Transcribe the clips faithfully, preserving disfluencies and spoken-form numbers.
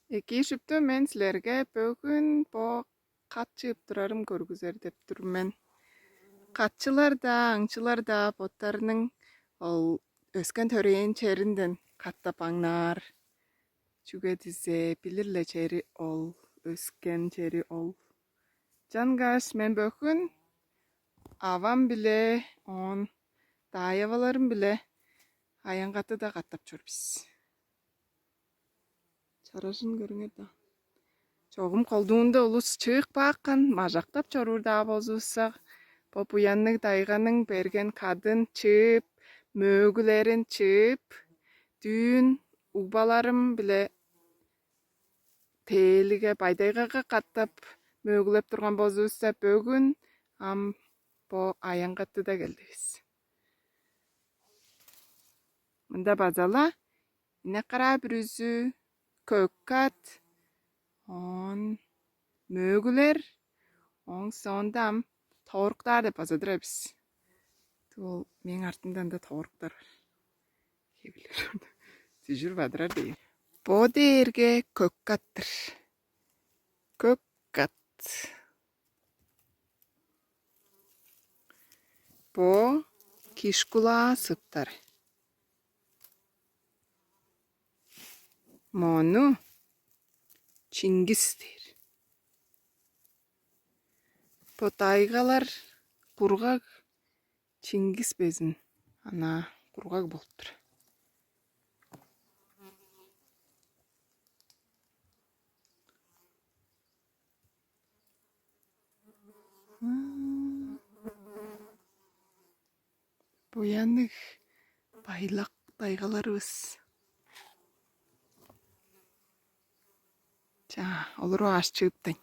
Экии, шүптү, мен силерге бөгүн бо кат чыып турарым көргүзер деп тур мен. Катчылар-даа, аңчылар-даа боттарының ол өскен-төрээн черинден катап аңнаар. Чүге дизе билир-ле чери ол, өскен чери ол. Чангаш мен бөгүн авам-биле, оон даайаваларым-биле Аянгатыда катап чор бис. Чаражын көрүңер даан. Чогум колдуунда улус чыып каапкан, мажактап чоруур-даа болзувусса, бо буянныг тайганың берген кадын чыып, мөөгүлерин чыып, дүүн угбаларым-биле тээлиге, Бай-Тайгага катап мөөгүлеп турган болзувусса, бөгүн ам бо Аянгатыда келдивис. Мында база-ла инек-караа бүрүзү, көк кат, оон мөөгүлер, ооң соонда ам тооруктаар деп база турар бис. Ол мээң артымда ында тооруктар бар. Хевилер. Дүжүр бадырар дээр. Бо дээрге көк кат-тыр. Көк кат. Бо киш-кулаа сыптар. Мону Чингис дээр. Бо тайгалар кургаг, Чингис безин, ана кургаг болуп тур. Буянныг байлак тайгаларывыс. Чаа, олуру ааш чыыптайн.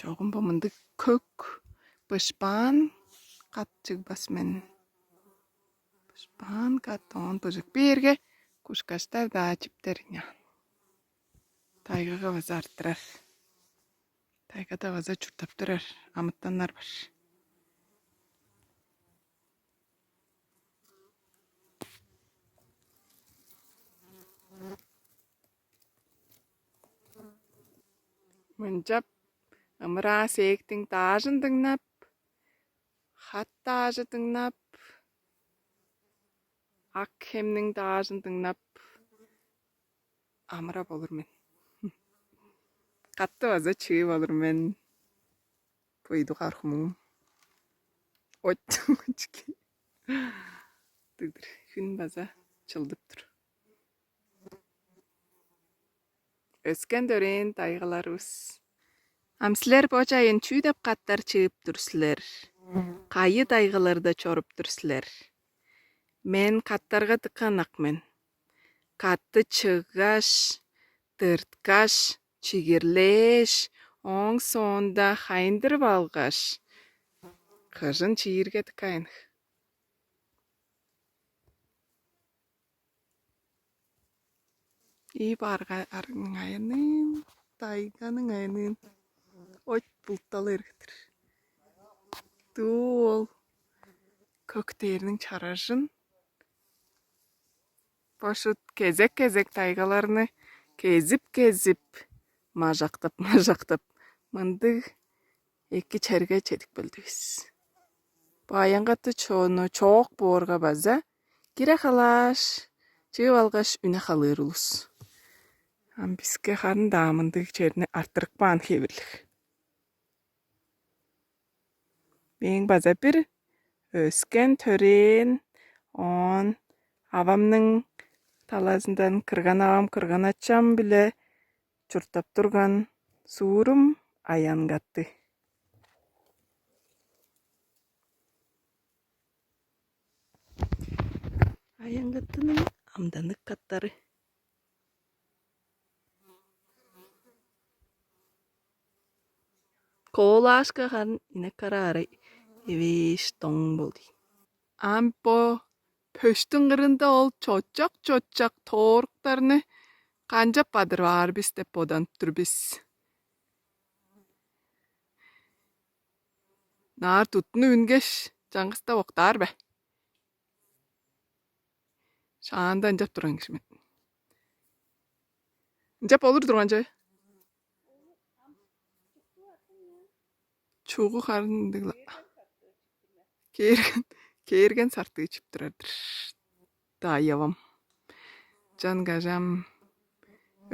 Чогум бо мындыг көк бышпаан кат чыгбас мен. Бышпаан кат, оон быжык бээрге кушкаштар-даа чиптер ыйнаан. Тайгага база арттырар. Тайгада база чурттап турар амытаннар бар. Мынчап ымыраа сээктиң даажын дыңнап, хат даажы дыңнап, ак хемниң даажын дыңнап, амырап олур мен. Катты база чыып олур мен. Бойдуг архумуң. От, очки. Дыгдыр. Хүн база чылдып тур. Өскен-төрээн тайгаларывыс. Ам силер бо чайын чүү деп каттар чыып тур силер? Кайы тайгаларда чоруп тур силер? Мен каттарга дыка ынак мен. Катты чыггаш, тырткаш, чигирлээш, ооң соонда хайындырып алгаш, кыжын чиирге дыка ынак. Ии барга арның айынын, тайганың айынын от булталы эргитир. Дуу ол көк дээрниң чаражын бо шут кезек-кезек тайгаларны кезип-кезип, мажактап-мажактап, мындыг эки черге чедип келдивис. Бо Аянгаты чону чоок боорга база кире халааш, чыып алгаш, үне халыыр улус. Ам биске харын-даа мындыг черни арттырып каан хевирлиг. Мээң база бир өскен-төрээн, оон авамның талазындан кырган-авам, кырган-ачам-биле чурттап турган суурум Аянгаты. Аянгатының амданныг каттары. Коолаашка харын инек-караа арай эвээш доң болду. Ам бо пөштүң кырында ол чочак-чочак тооруктарны канчап бадырып аар бис деп боданып тур бис. Наар туттуну үнгеш, чаңгыстап октаар бе? Шаанда ынчап турган кижи мен. Ынчап олур турган чай. Чугу харын ындыг-ла. Кээрген, кээрген сартыы чип турар-дыр. Даайавам. Чан кажам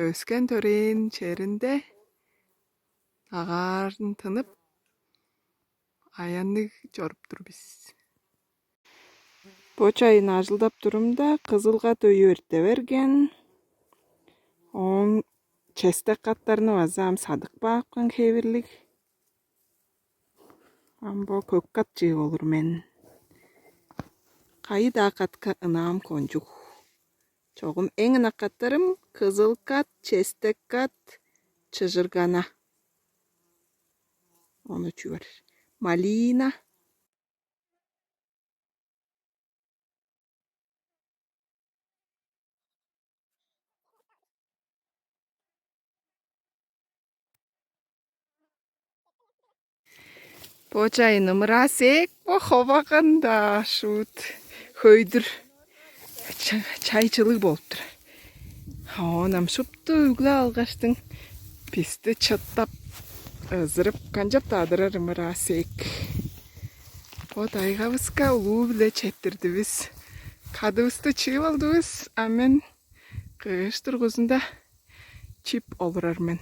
өскен төрээн черинде агаарын тынып, аянныг чоруп тур бис. Бо чайын ажылдап турумда, кызыл кат өйү эрте берген. Ооң честек каттарны база ам садып каапкан хевирлиг. Ам бо көк кат чыып олур мен. Кайы-даа катка ынаам кончуг. Чогум эң ынак каттарым кызыл кат, честек кат, чыжыргана. Ону чүвер. Малина. Бо чайын ымыраа сээк бо ховаган-даа шуут хөйдүр. Ча-, чай чылыг болуп турар. Оон ам шупту үглеп алгаштың бисти чыттап, ызырып, канчап-даа адырар ымыраа сээк. Бо тайгавыска улуу-биле четтирдивис. Кадывысты чыып алдывыс, а мен кыш дургузунда чип олурар мен.